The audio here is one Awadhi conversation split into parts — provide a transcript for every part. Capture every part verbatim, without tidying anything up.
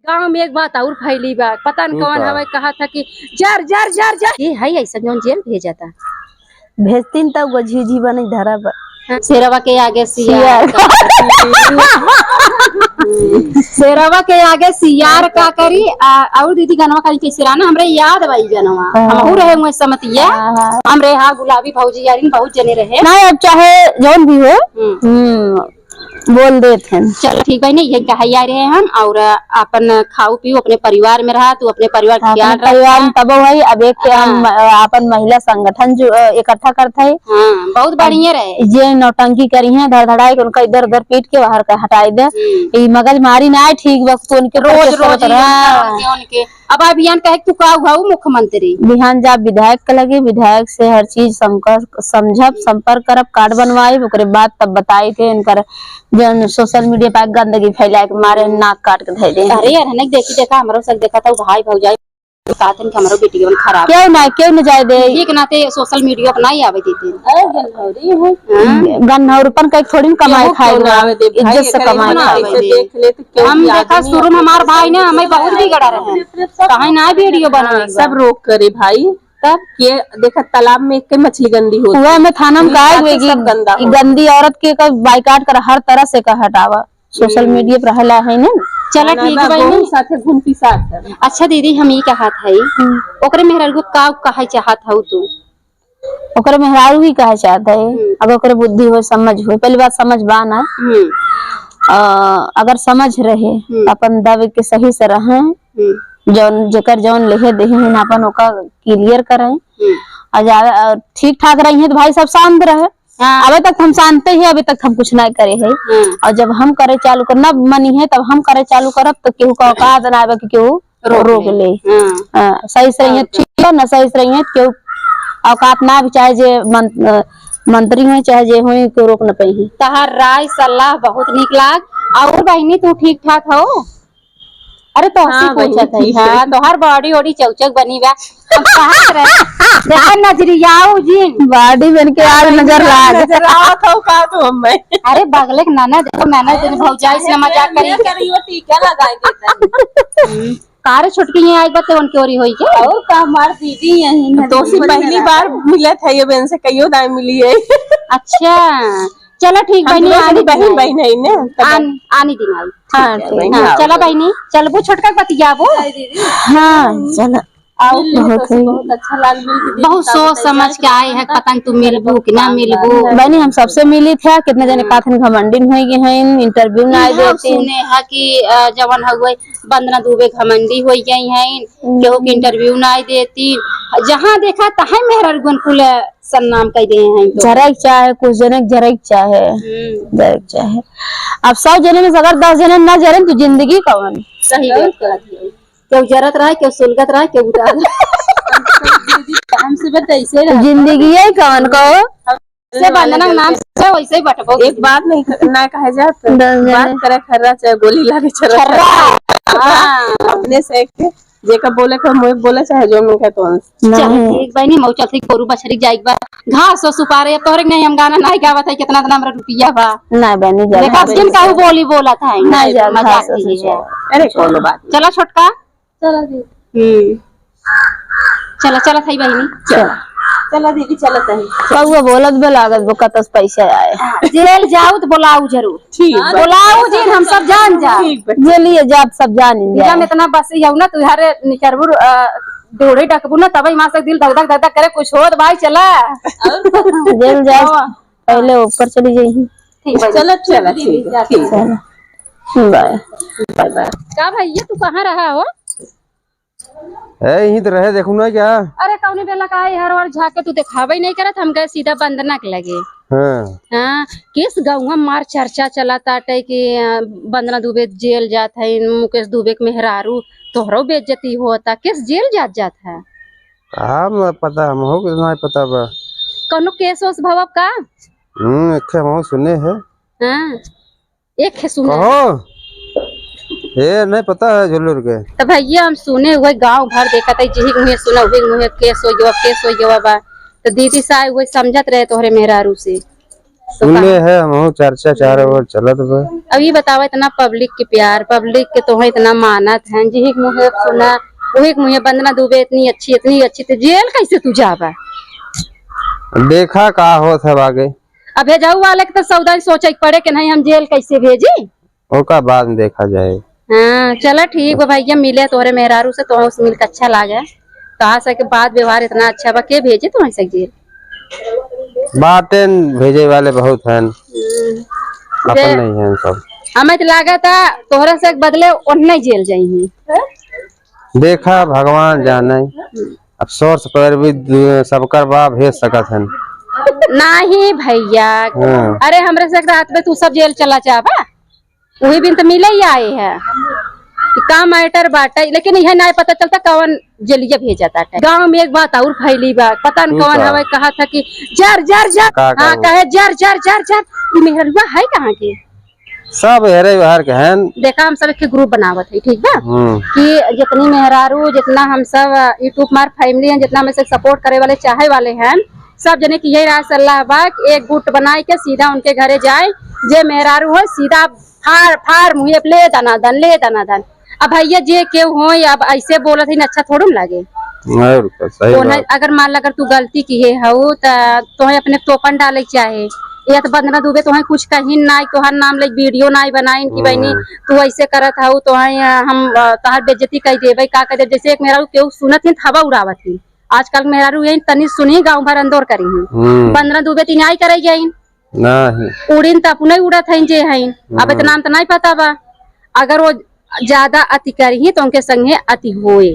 गाँव में एक बात और फैली बा, पता न तू कौन का? हवे, कहा था कि जर, जर, जर, जर। ये है ऐसा जौन जेल भेजा था। भेजतीन तब वो झीझी बने धरा बा। शेरवा के आगे सियार सियार। का करी? शेरवा के आगे सियार का करी? आ, और दीदी गनवा करी कैसे रहना? हमरे याद बा ई गनवा। हाँ। हमहू रहे हुए समतिया। हाँ, हाँ। हमरे यहाँ गुलाबी भौजी यारिन बहुत जने रहे। नहीं, अब चाहे जौन भी हो, हम्म। हम्म, बोल देत हन। चलो ठीक बा, नहीं, ये कहा आ रहे हम और अपन खाऊ पीऊ, अपने परिवार में रहा, तू अपने परिवार के अपने ख्याल परिवार रखा। में तबो है, अब एक के हम, हाँ। अ, अपन महिला संगठन जो, अ, इकट्ठा करत है। हाँ, बहुत बढ़िया रहे। जे नौटंकी करी हैं, धड़धड़ाए के उनका इधर उधर पीट के बाहर का हटाई दे। हम्म। ई मगजमारी ना है, ठीक वक्त उनके ऊपर रोज, केस रोज करत ही रहा। उनके, उनके, उनके। अब अभियान कहे कि तू का हुआ मुख्यमंत्री? बिहान जाब विधायक के लगे, विधायक से हर चीज संकर-, समझब, संपर्क करब, कार्ड बनवाइब, ओकरे बाद तब बताई थे इनकर जौन social media पे गंदगी फैलाए के मारे नाक काट के धइ दे। अरे यार, नहीं देखी, देखा, हमरो सब देखा था, भाई भौजाई कहते हैं कि हमरो बेटी के मन खराब। क्यों ना, क्यों न जाए दे? एक नाते social media पे नहीं आवे देते। अरे गन्हौरी है। हाँ। गन्हौरपन कहीं थोड़ी न कमाए केहू खाए क्यों ना बा। आवे दे भाई, इज्जत से एकरे कमाए ना खाए। आवे दे। देख ले तो केहू हम भी देखा आदमी शुरू में हमार भाई ना, हमें बहुत बिगड़ा रहे। काहे ना video बनावे हाँ, बा? सब रोक करे भाई। तब? ये देखा, तालाब में एक मछली गंदी होती कुआं है। में थाना में वही काहे खातिर हुए कि सब गंदा ई हो। गंदी औरत के का बाइकाट कर हर तरह से का हटावा। Social हम्म। Media पर हला है ना। चला खाना ठीक बा, बहू बहनी। साथे घूमती साथ है। अच्छा दीदी, हम ई कहत हई, हम्म। ओकरे मेहरारू को का कहे चाहत हऊ तू? ओकरे मेहरारू ही कहे चाहत है, हम्म। अगर ओकरे बुद्धि हो, समझ हो, पहली बात समझ बा ना। हम्म। अ, अगर समझ रहे, हम्म। अपन दब के सही से रहें, हम्म। जौन, जेकर जौन लेहे देहे हैं, अपन ओका clear करें। हम्म। और ज्यादा, अ, ठीक ठाक रही हैं तो भाई सब शांत रहे। हाँ। अबे तक हम शांत ही, अबे तक हम कुछ नहीं करे हैं। हम्म। और जब हम करे चालू कर, ना मनी है, तब हम करे चालू करब तो केहू का औकात ना आवे कि केहू रोक रोक ले। ले। हाँ। हाँ, सही से रहिए, हाँ। ठीक है ना, सही से रहिए, केहू औकात ना भी, चाहे जे मं-, अ, मंत्री होए, चाहे जे होए, केहू रोक न पाई। तहार राय सलाह बहुत नीक लाग। और बहिनी, तू ठीक ठाक हो? अरे, तोहसे हाँ, पूछत बहिनी, हई, ठीक है। हाँ, तोहार body ओडी चौचक बनी बा। हम कहत रहे, देखा नजरियाऊ जिन। Body बन के हाँ, आज बहिनी, नजर आज लाग। नजर आवत हो का तो हमें? अरे, बगले के ननद, ननद, भौजाई से मजाक करी। करियो, टीका लगाए देता है। हम्म। का रे छोटकी, यहाँ एक बार तो उनके ओरी होई के? और का, हमार दीदी यहीं है, तो उसी दीदी पहली बना बार है। मिलत है, ये बहन से कहियो दाई मिली है। अच्छा, चलो ठीक हम बहिनी, दोनों आनी बहन, दिन आई। बहन है ना, तब आन-, आनी दिन आई। हाँ, ठीक है, ठीक। बहन, हाँ, आओ। चलो बहिनी, चलबो छोटका के बतियाबो। हाँ, चलो। आओ। मिल ली बहुत तो है। बहुत अच्छा लाग, मिल के दीदी बहुत का सोच बताइए, समझ के आए हैं, पता नहीं तू मिलबू कि ना मिलबू। बहनी, हम सबसे मिली थे, कितने जने हाँ। काथन घमंडिन होई गए हैं, interview ना आए इहाँ देती। सुने है कि, अ, जवन हउए वंदना दुबे घमंडी होई गई हैं, हम्म। केहू के interview ना आए देती। जहाँ देखा तहाँ मेहरारू गन कुल सन्नाम कई दे हैं तो। जरक चाहे, कुछ जने के जरक चाहे। हम्म। जरक चाहे। अब सौ जने में से अगर दस जने ना जरे तो जिंदगी कवन? सही बात कहत है। केहू जरत रहे, केहू सुलगत रहे, केहू उदास। दीदी, हमसे बस ऐसे रहे। जिंदगी यही कवन कहो? से बंदना के नाम से वैसे ही बटबो। एक बात नहीं क-, ना कहा जात। दस जने। बात करे खर्रा चाहे गोली लागे छर्रा। छर्रा। हाँ। अपने से एक जेका बोले के मुँह बोले चाहे जो मन कहे तो। चल, नहीं। ठीक बहिनी, मऊ चलती गोरू बछरी जाइक बा। घास और सुपारे, अब तोहरे के नहीं हम गाना नहीं गावत है, कितना इतना हमरा रुपया बा। नहीं बहनी, जा देखा, घास जिन सुपारे। कहू बोली बोलत है। नहीं जा, मजाक घास और की है। सुपारे। अरे, कोनो बात नहीं। चला छोटका। चला जी। हम्म। चला, चला थाई बहिनी। चला। चला दीदी, चला थाई। कौआ बोलत बे लागत बे, कतस पैसा आए। हाँ, जेल जाऊ तो बोलाऊ जरूर। ठीक बा। बोलाऊ जी, हम सब जान जा। ठीक बा। जेलिए जात सब जान जा। जब इतना बस ही हऊ ना, तू हरे निकरबू, अ, डोढ़ी डकबू ना, तबे माँ से दिल धक धक धक धक करे, कुछ होत भाई, चला। जेल जात हाँ। पहले ऊपर चली जाई। ठीक बा। चलो, चलो, चलो, ठीक दीदी, है, जाते ठीक हैं। है। चलो। बाय। Bye, bye. का भैया, तू कहाँ रहा हो? ए, यहीं तो रहे, देखू ना क्या? अरे, कौनी बेला का है, हर बार झाके तू देखावे ही नहीं करत, हम गए सीधा वंदना के लगे। हाँ। हाँ, किस गाँव में मार चर्चा चला ताटे कि, अ, वंदना दुबे जेल जात है, मुकेश दुबे के मेहरारू, तोहरो बेइज्जती होता, किस जेल जात जात है? हम पता, हम हो कि नहीं पता बा। कौनो केस ओस भवा का? हम्म, एक ठे हम सुने है। हाँ, एक है सुना। कहो। ए, नहीं पता है झुल्लुर के। तो भैया, हम सुने हुए गांव भर देखत है, जिही मुहे सुना, उही मुहे केस हो गवा, केस हो गवा बा। तो दीदी साहब वही समझत रहे तोहरे मेहरारू से। तो सुने कहा है, हमहू चर्चा चारों ओर चलत बा। अब ये बतावा, इतना पब्लिक के प्यार, पब्लिक के तोहे इतना मानत है, जिही के मुँहे सुना, वही के मुँहे वंदना दुबे इतनी अच्छी, इतनी अच्छी, तो जेल कैसे तू जाबा? देखा का होत है आगे। अब भेजाऊ वाले के तो सौदा ही सोचे के पड़े कि नहीं, हम जेल कैसे भेजी। ओका बाद में देखा जाए। हाँ, चला ठीक बा भैया, मिले तोहरे मेहरारू से, तोहरे से मिलके अच्छा लागे। कहा से के बात व्यवहार इतना अच्छा बा, के भेजे तोहरे से जेल? बातें भेजे वाले बहुत हैं, हम्म। अपन दे-, नहीं हैं सब। हमें तो लागत है तोहरे से बदले ओन्ने जेल जाई। देखा भगवान जाने। हम्म। अब सोर्स पर भी दु-, सबकर बा भेज सकत हन। नाही भैया। हाँ। अरे हमरे से रात में तू सब जेल चला जाबा, वही दिन तो मिले ही आए हैं कि का मैटर बाटे, लेकिन यह ना पता चलता कौन जेलिया भेजा ताटे। गाँव में एक बात और फैली बा, पता न तू कौन का? हवे, कहा था कि जर जर जर, का, का हाँ, हुआ? कहे जर जर जर जर। ई मेहररुआ है कहाँ के? सब हेरे बाहर के हैं। देखा, हम सब एक ग्रुप बनावत है, ठीक बा? हम्म। कि जितनी मेहरारू, जितना हम सब, अ, YouTube मार फैमिली हैं, जितना हमें से सपोर्ट करे वाले, चाहे वाले हैं, सब जने की यही राय सलाह बा कि एक गुट बनाए के सीधा उनके घरे जाए, जे मेहरारू हो सीधा फाड़ फाड़ मुँहे पे ले दनादन, ले दनादन। अब भैया जे केहू हो, अब ऐसे बोलत ही न अच्छा थोड़ू न लागे। और का, सही कौन है, बात। अगर मान ला अगर तू गलती किहे हऊ त तोहे अपने तोपन डाले के चाहे, या तो वंदना दुबे तोहे कुछ कहिन ना, तोहार नाम ले वीडियो ना बनाइन कि बहनी हम्म। तू ऐसे करत हऊ, तोहे हम, अ, तोहार बेइज्जती कर देबे, का कर देबे। जैसे एक मेहरारू केहू सुनत ही त हवा उड़ावत ही। आजकल मेहरारू यही तनी सुनी गाँव भर अंदर करी ही। हम्म। वंदना दुबे तीन आई करे जाइन। नाही। उड़िन त अपने उड़त हईन जे हईन। अब हम्म। इतना त नहीं पता बा। अगर वो ज्यादा अति करिही तो उनके संगे अति होए।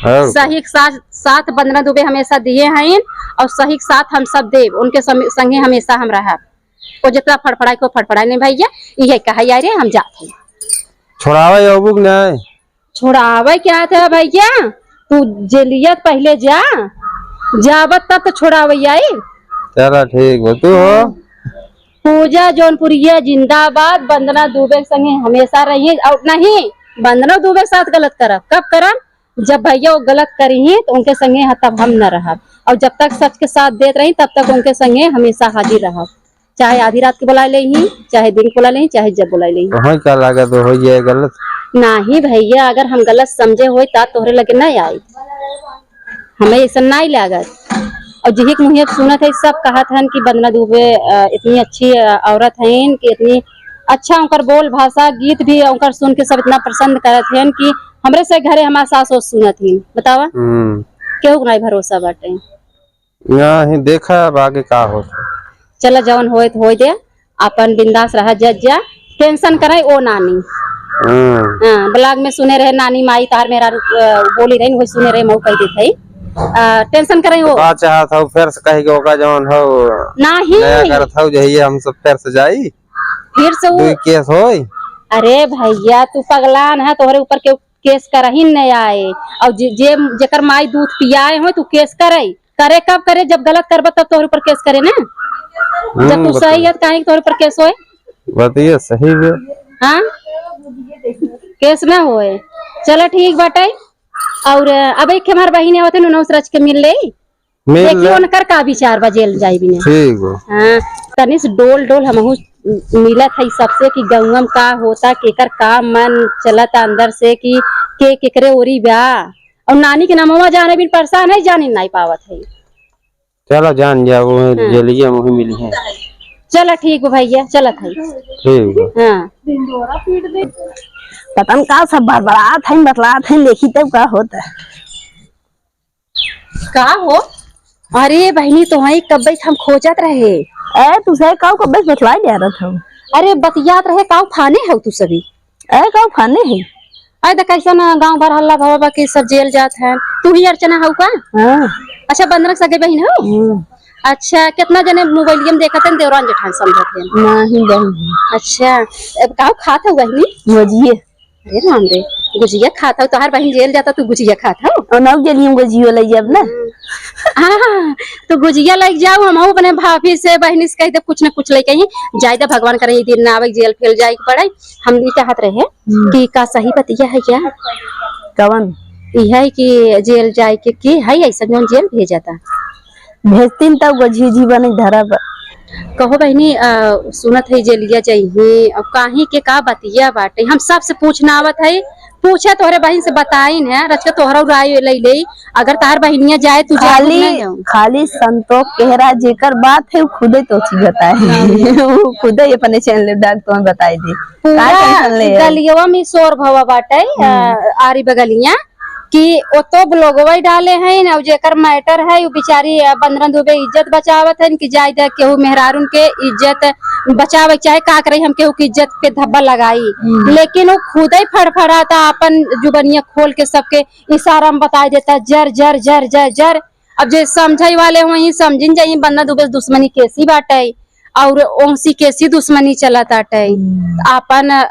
और सही के साथ, साथ वंदना दुबे हमेशा दिए हईन और सही के साथ हम सब देब, उनके सम-, संगे हमेशा हम रहब। वो जितना फड़फड़ाए को फड़फड़ाए नहीं भैया, इहे कहा यार हम जात हई। छोड़ावे अबू के नहीं? छोड़ावे क्या था भैया, तू जेलिया त पहिले जा, जाबत तब तो छोड़ावे आई। चला ठीक बा, तू हो? पूजा जौनपुरिया जिंदाबाद, वंदना दुबे के संगे हमेशा रही। और नहीं, वंदना दुबे के साथ गलत करब, कब करब? जब भैया वो गलत करिही तो उनके संगे ह-, तब हम न रहब। और जब तक सच के साथ देत रही तब तक उनके संगे हमेशा हाजिर रहब, चाहे आधी रात के बुला लेही, चाहे दिन के बुला लेही, चाहे जब बुला लेही। वही का लागत हो ये गलत? नाही भैया, अगर हम गलत समझे होई त तोहरे लगे न आई। हमें ऐसा नहीं लागत। और जिहिक मुहिक सुनत है, सब कहत हन कि वंदना दुबे, अ, इतनी अच्छी, अ, औरत हईन कि इतनी अच्छा उनकर बोल भाषा, गीत भी उनकर सुन के सब इतना पसंद करत हन कि हमरे से घरे हमार सास ओस सुनत हईन। बतावा, हम्म। केहू के नहीं भरोसा बाटे। नहीं, देखा अब आगे का होत है। चला, जवन होए त होए दे। आपन बिंदास रहा, जज जा, टेंशन करे ओ नानी। हम्म। हाँ, ब्लॉग में सुने रहे नानी माई तार मेरा रु-, अ, बोली रही, वही सुने रहे, मऊ कह देत है। अ, टेंशन करे ओ। का चाहत हऊ, फिर से कही के ओका जवन हऊ, नाही। नया करत हऊ, जहिए हम सब फिर से जाई। फिर से उ दुई केस होई। अरे भैया, तू पगलान है, तोहरे ऊपर केहू केस करही न आए। और जे, जे, जेकर माई दूध पियाए हो, तू केस करे। करे कब करे? जब गलत करबा तब तोहरे ऊपर केस करे ना। हम्म, जब तू सही है, काहे के तोहरे ऊपर केस होए? बतिया सही बे। हाँ, केस ना होए। चला ठीक बाटे। और अब एक हमार बहिन आवत है, उनहु से रच के मिल ले। मिल देखी ले। उनकर का विचार बा, जेल जाई बिना। ठीक बा। हाँ, तनी से डोल डोल हमहू मिलत है सबसे कि गौवा में का होता, केकर का मन चलत अंदर से कि के केकरे ओरी बा। और नानी के नमवा जाने बिन परेशान है, जानी नहीं पावत है। चला जान जा, वो हाँ। जेलिया में वही मिली है। चला ठीक बा भैया, चलत है। ठीक बा। हाँ। पता न का सब बड़बड़ात है, बतलात है, देखी तब का होता है। का हो? अरे बहिनी, तोहई कब्बे से हम खोजत रहे। ए, तू से काऊ कब्बे से बतलाए जा रहा था? अरे बतियात रहे, काऊ फाने हऊ तू सभी? ए, काऊ फाने है? अरे त कैसा ना गांव भर हल्ला भवा बा कि सब जेल जात हैं। तू ही अर्चना हऊ का? हाँ। अच्छा, बंदरक सगे बहिन हऊ? हम्म। अच्छा, कितना जने मोबाइलिया में देखत हैं, देवरान जेठान समझत हैं। नहीं बहिन। अच्छा, अब काऊ खात हऊ बहिनी? भजिए। अरे राम रे, गुजिया खात हऊ, तोहार बहिन जेल जाता, तू गुजिया खात हऊ? और नौ जलियम गुजियो ले जाब ना। हम्म। हाँ, तू गुजिया ले जाऊ, हम अपने भाभी से, बहिनी से कह दे, कुछ न कुछ लेके ही जाए दे, भगवान करे ई दिन ना आवे, जेल फेल जाए के पड़े। हम ई चाहत रहे हम्म। कि का सही बतिया है क्या? कवन? ई है कि जेल जाए के, के है ऐसा जौन जेल भेजा था? भेजतीन तब गुजिया जी बने धरा बा। कहो बहिनी, अ, सुनत है जेलिया जइहे, अब काहे के का बतिया बाटे, हम सबसे पूछना आवत है, पूछे तोहरे बहिन से बताइन है, रचका तोहरा राय ले ले, अगर तार बहिनिया जाए तू जाबू कि खाली नहीं जाऊ? खाली संतोष केहरा जेकर बात है, वो खुदे तो चीज बताए। हाँ। वो खुदे अपने चैनल डाल तुम्हें बताई दे। पूरा का tension ले है? गलियवा में शोर भवा बाटे, अ, हम्म। आरी बगलिया कि ओतो ब्लॉगवा ही डाले हैं ना, जेकर मैटर है, वो बेचारी, अ, बंदना दुबे इज्जत बचावत है कि जाए दे केहू मेहरारून के इज्जत बचावे, चाहे का करे, हम केहू की इज्जत पे धब्बा लगाई। हम्म। लेकिन वो खुदे फड़फड़ाता, अपन जुबनिया खोल के सबके इशारा में बताई देता, "जर, जर, जर, जर, जर।" अब जे समझाई वाले होई, समझिन जाई, बंदना दुबे दुश्मनी कैसी बाटे और ओसी कैसी दुश्मनी चलत आटे। हम्म। आपन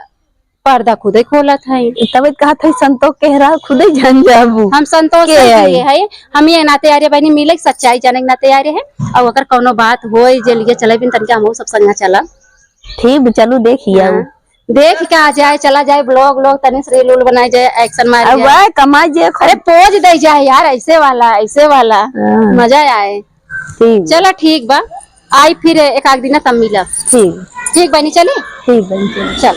पर्दा खुदे खोलत है। तब कहत है, संतोष केहरा खुदे जान जाबू। हम संतोष के से आई? दिए है, हम ये नाते आ रहे बहनी, मिले सच्चाई जाने के नाते आ रहे हैं। और अगर कौनो बात होई, जेलिया चले बिन तनके हमहू सब संगा चला। ठीक, चलू देखिए। हाँ। देख के आ जाए, चला जाए, ब्लॉग व्लॉग तनी से रील उल बनाए जाए, एक्शन मार अब जाए। वह कमा जे खो- अरे पोज दे जाए यार, ऐसे वाला, ऐसे वाला। हाँ। मजा आए। ठीक। चला ठीक बा, आई फिर एक आध दिन तब मिलब। ठीक। ठीक बनी, चली? ठीक बनी, चली। चल।